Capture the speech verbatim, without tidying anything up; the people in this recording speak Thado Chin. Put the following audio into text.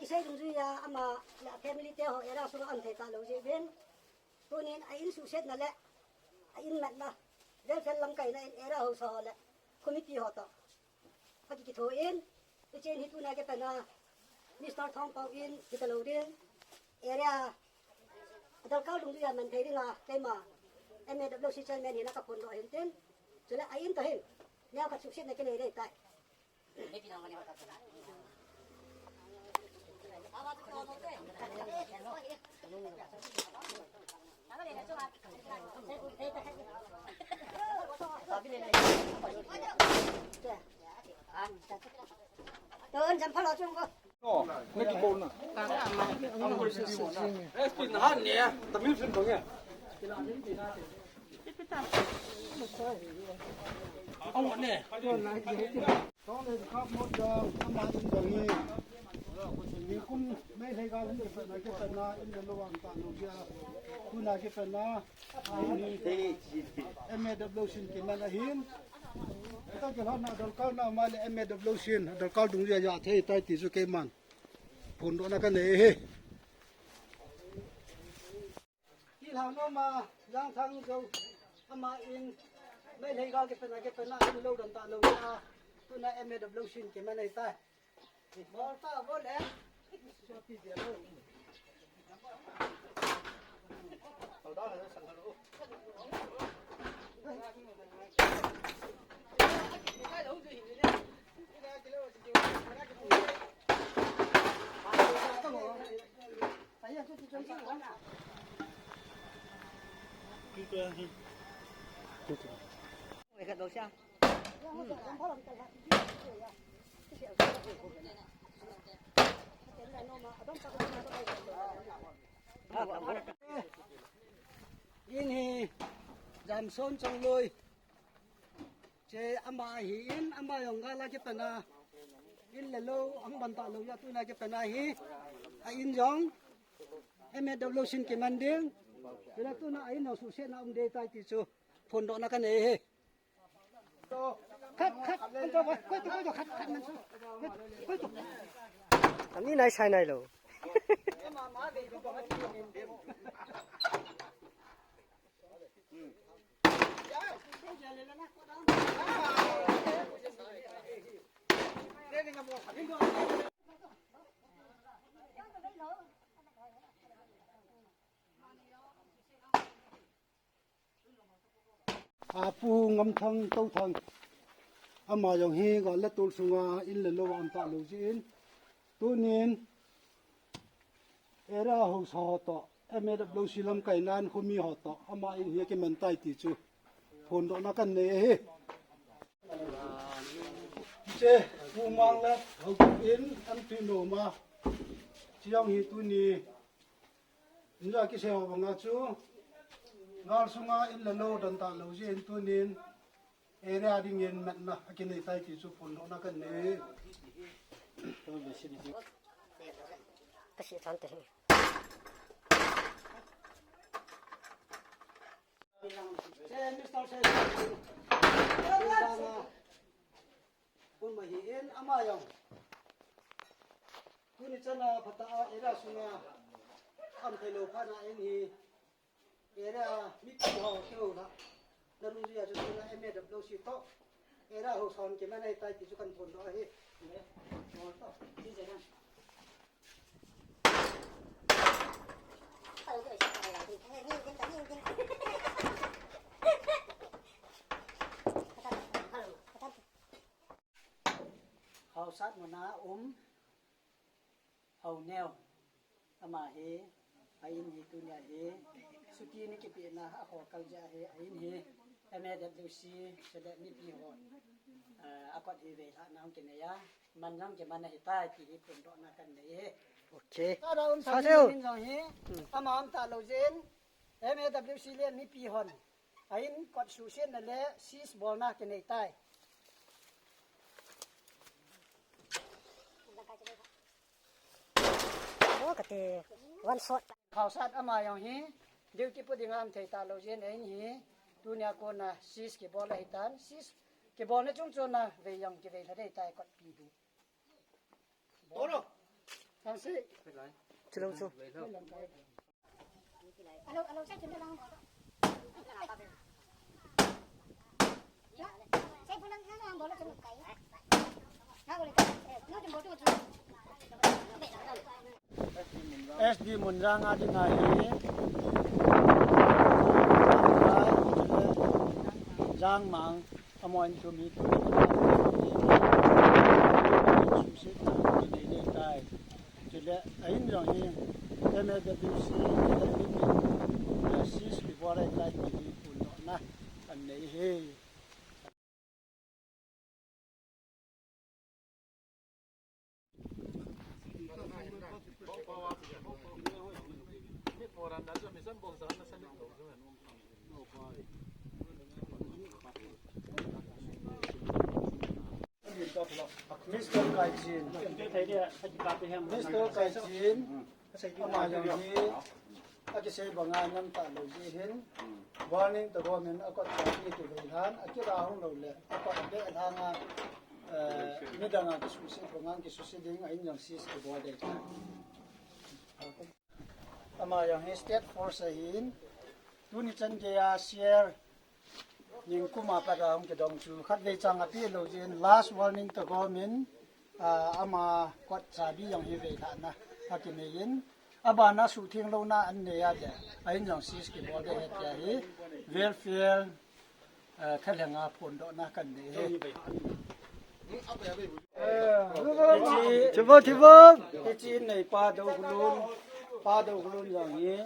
Sei dungjuiya ama le family te ho area sunga um thei talou jeh uvin, tunin a in suhsetna le a in matna, Velphel lamkaina in area haosa ho le committee ho toh akikitho in, hiche in hi tuna kipatna Mister Thongpao in hitalou ding, area a darkar dungjuiya man thei dinga keima M A W C chairman hina kaphondoh ahin tin, chule a in toh hin neokhat suhsetna kinei ding ahitai. Tong le kap mo jang, ama in jang hi. Nikum Meitei gal in kipatna, kipatna in le lou um talou jeh a, tuna kipatna M A W C in kiman ahin. Ka kilhona darkar na ama le M A W C in darkar dungjuiya ja thei tai ti chu keiman phondohna kanei e. Kilhang nom a, Jangthang Jou, ama in, Meitei gal kipatna, kipatna in lou dan talou a, tuna M A W C in kiman ahitai. Bol ta, bol e. In hi Jamson Chongloi. Che ama ahin, ama jong gal a kipatna in le lou um dan talou a tuna kipatna hi. A in jong M A W C in kiman ding. Chule tuna a in jong suhsetna um ding ahitai ti chu phondohna kanei e. Khat, khat, an to, koi to, koi to, khat, khat man su. Koi to. Ami nai sai nai lou. A Pu Ngamthang Touthang. Ama jong hi gal le tol sunga in le lou a um talou jeh in, tunin area haosa ho toh, M A W C lamkaina in khomi ho toh, ama in hi akiman tai ti chu phondohna kanei e. Che, Pu Mang le Hau in an tui nom a. Che jong hi tuni in ja kisei ho banga chu gal sunga in le lou dan talou jeh in tunin area dingin matna akinei tai ti chu phondohna kanei. Kasi chan te. Che, Mister Session. Kun ma hi in ama jong. Tuni chana phatah a area sunga um thei lou phat na in hi. Area mipi ho keu la. Na lungjuiya chu tuna M A W C toh. Area haosa hon kiman ahitai ti chu kan phondoh ahi. Haosat muna um, Haoneo, ama hi, a in hi tunia hi, suti ni kipehna a kho kal jeh a hi, a in hi, M A W C, chule mipi ho, ah, a kot hi veilhahna hung kinei a, man jong kiman ahitai ti hi phondohna kanei e. Okay. Tada um sa thei jeu. Min jong hi, hmm, ama um talou jeh in, M A W C le mipi hon. A in kot suhsetna le seize bolna kinei tai. Oh, kati, one shot. Haosat ama jong hi, duty pu dinga um thei talou jeh in a in hi, tunia kona seize kibol ahitan, seize kibolna chung chun a vei jong kivei lha ding ahitai kot pi hi. Toro. Kan Chilo chu. S D Munjang a dinga hi. Jangmang. Amaho in thum hi tu. Sumsit na, tu nei nei tai. Chule, a in jong hi, M A W C, M A W C, eh, sis kibol ahitai ti hi phondohna kan nei hi. Mister Kaichin. Mister Kaichin. Ama jong hi, akisei banga nam talou jeh hin, warning tagom in akot chabi kivei lhan, akila hung lou le, akot abeh lhanga, eh, midang a kisuhset banga kisuhset ding a in jong sis kibol ding. Ama jong hi State Force ahin, tuni chan geiya share, Ningkum a pat a hung kidong chu khatvei chang apeh lou jeh in last warning tagom in, ah, ama kot chabi jong hi veilhahna akinei in, abana suhtheng louna an nei a le, a in jong sis kibol ding ahi tia hi, welfare, ah, thalhenga phondohna kan nei hi. Hiche, Thivo, Thivo. Hiche in neipa Dokhulun, Pa Dokhulun jong hi.